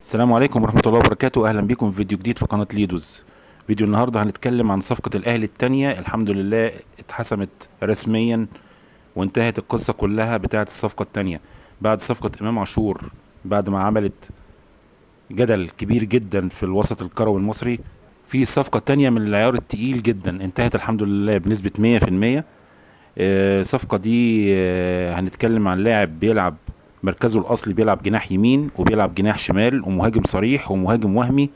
السلام عليكم ورحمة الله وبركاته. أهلا بكم في فيديو جديد في قناة ليدوز. فيديو النهاردة هنتكلم عن صفقة الأهلي التانية. الحمد لله اتحسمت رسميا وانتهت القصة كلها بتاعة الصفقة التانية بعد صفقة إمام عاشور، بعد ما عملت جدل كبير جدا في الوسط الكروي المصري. في الصفقة التانية من العيار التقيل جدا انتهت الحمد لله بنسبة 100%. الصفقة دي هنتكلم عن لاعب بيلعب مركزه الأصلي، بيلعب جناح يمين وبيلعب جناح شمال ومهاجم صريح ومهاجم وهمي،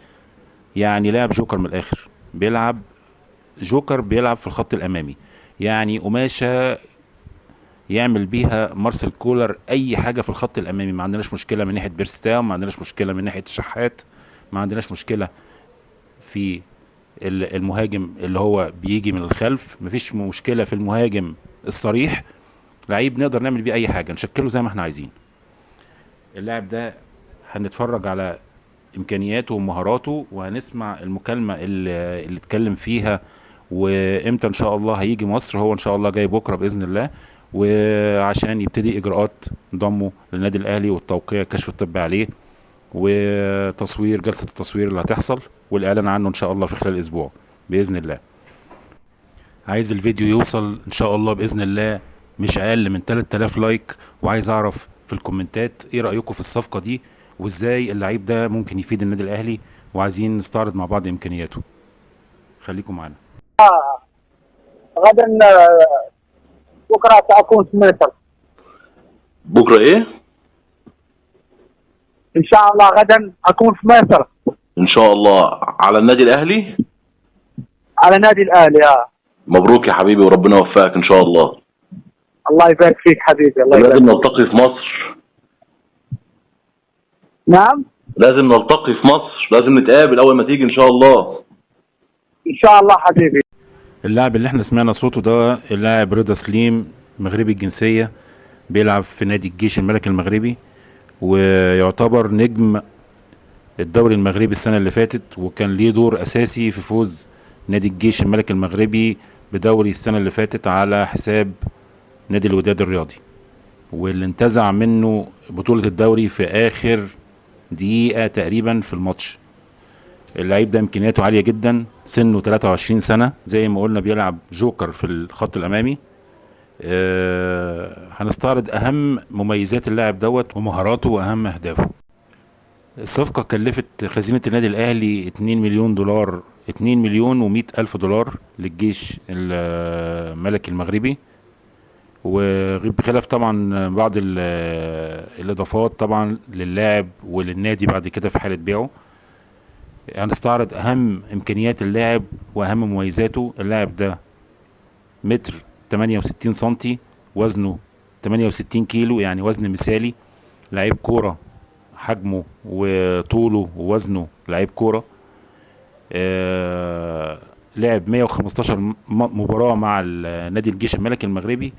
يعني لاعب جوكر من الآخر، بيلعب جوكر، بيلعب في الخط الأمامي، يعني قماشة يعمل بيها مارسيل كولر أي حاجة في الخط الأمامي. ما عندناش مشكلة من ناحية بيرسي تاو، ما عندناش مشكلة من ناحية الشحات، ما عندناش مشكلة في المهاجم اللي هو بيجي من الخلف، مفيش مشكلة في المهاجم الصريح. لعيب نقدر نعمل بيه أي حاجة، نشكله زي ما احنا عايزين. اللاعب ده هنتفرج على امكانياته ومهاراته، وهنسمع المكالمة اللي اتكلم فيها وامتى ان شاء الله هيجي مصر. هو ان شاء الله جاي بكرة باذن الله، وعشان يبتدي اجراءات ضمه للنادي الاهلي والتوقيع كشف الطبي عليه وتصوير جلسة التصوير اللي هتحصل والاعلان عنه ان شاء الله في خلال اسبوع باذن الله. عايز الفيديو يوصل ان شاء الله باذن الله مش اقل من 3000 like، وعايز اعرف في الكومنتات ايه رأيكم في الصفقة دي وازاي اللعيب ده ممكن يفيد النادي الاهلي، وعايزين نستعرض مع بعض امكانياته. خليكم معانا. غدا بكره ساكون في مصر. بكره ايه؟ ان شاء الله غدا اكون في مصر. ان شاء الله على النادي الاهلي. على نادي الاهلي. مبروك يا حبيبي وربنا يوفقك ان شاء الله. الله يبارك فيك حبيبي. الله يبارك. لازم نلتقي في مصر. نعم لازم نلتقي في مصر، لازم نتقابل اول ما تيجي ان شاء الله. ان شاء الله حبيبي. اللاعب اللي احنا سمعنا صوته ده اللاعب رضا سليم، مغربي الجنسية، بيلعب في نادي الجيش الملكي المغربي، ويعتبر نجم الدوري المغربي السنة اللي فاتت، وكان ليه دور أساسي في فوز نادي الجيش الملكي المغربي بدوري السنة اللي فاتت على حساب نادي الوداد الرياضي، واللي انتزع منه بطولة الدوري في آخر دقيقة تقريبا في الماتش. اللعيب ده امكانياته عالية جدا، سنه 23 سنة، زي ما قلنا بيلعب جوكر في الخط الأمامي. هنستعرض أهم مميزات اللاعب دوت ومهاراته وأهم أهدافه. الصفقة كلفت خزينة النادي الأهلي 2 مليون دولار، 2,100,000 دولار للجيش الملكي المغربي، وبخلاف طبعا بعض الإضافات طبعا للاعب وللنادي بعد كده في حالة بيعه. هنستعرض أهم إمكانيات اللاعب وأهم مميزاته. اللاعب ده متر 68 سنتي، وزنه 68 كيلو، يعني وزن مثالي. لعيب كورة، حجمه وطوله ووزنه لعيب كورة. لعب 115 مباراة مع نادي الجيش الملكي المغربي،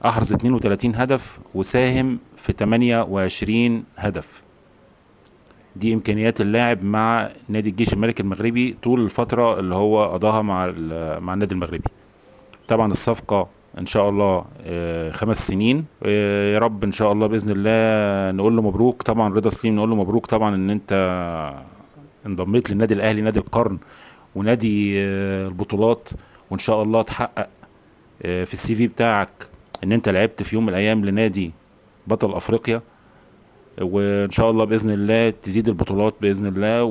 أحرز 32 هدف وساهم في 28 هدف. دي إمكانيات اللاعب مع نادي الجيش الملكي المغربي طول الفترة اللي هو قضاها مع النادي المغربي. طبعا الصفقة إن شاء الله 5 سنين. يا رب إن شاء الله بإذن الله نقول له مبروك. طبعا رضا سليم نقول له مبروك طبعا إن أنت انضميت للنادي الأهلي، نادي القرن ونادي البطولات، وإن شاء الله تحقق في السي في بتاعك إن أنت لعبت في يوم من الأيام لنادي بطل أفريقيا، وإن شاء الله بإذن الله تزيد البطولات بإذن الله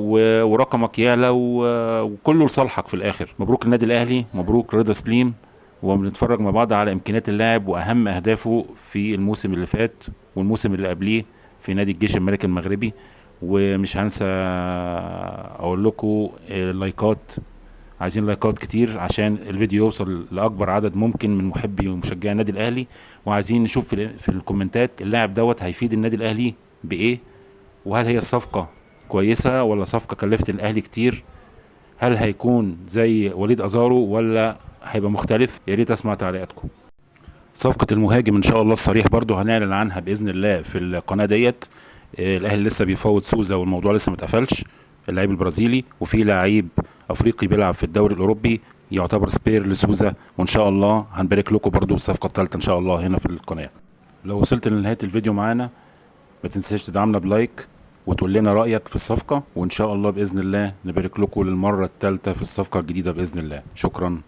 ورقمك يعلى وكله لصالحك في الآخر. مبروك النادي الأهلي، مبروك رضا سليم، وبنتفرج مع بعض على إمكانيات اللاعب وأهم أهدافه في الموسم اللي فات والموسم اللي قبليه في نادي الجيش الملكي المغربي. ومش هنسى أقول لكم اللايكات، عايزين لايكات كتير عشان الفيديو يوصل لأكبر عدد ممكن من محبي ومشجعي النادي الأهلي، وعايزين نشوف في الكومنتات اللاعب دوت هيفيد النادي الأهلي بإيه، وهل هي الصفقة كويسة ولا صفقة كلفت الأهلي كتير، هل هيكون زي وليد أزارو ولا هيبقى مختلف؟ يا ريت أسمع تعليقاتكم. صفقة المهاجم إن شاء الله الصريح برضو هنعلن عنها بإذن الله في القناة ديت. الأهلي لسه بيفاوض سوزا والموضوع لسه متقفلش، اللاعب البرازيلي، وفي لعيب أفريقي بيلعب في الدوري الأوروبي يعتبر spare لسوزا، وإن شاء الله هنبارك لكم برضو الصفقة الثالثة إن شاء الله هنا في القناة. لو وصلت لنهاية الفيديو معانا ما تنساش تدعمنا ب like وتقول لنا رأيك في الصفقة، وإن شاء الله بإذن الله نبارك لكم للمرة الثالثة في الصفقة الجديدة بإذن الله. شكرا.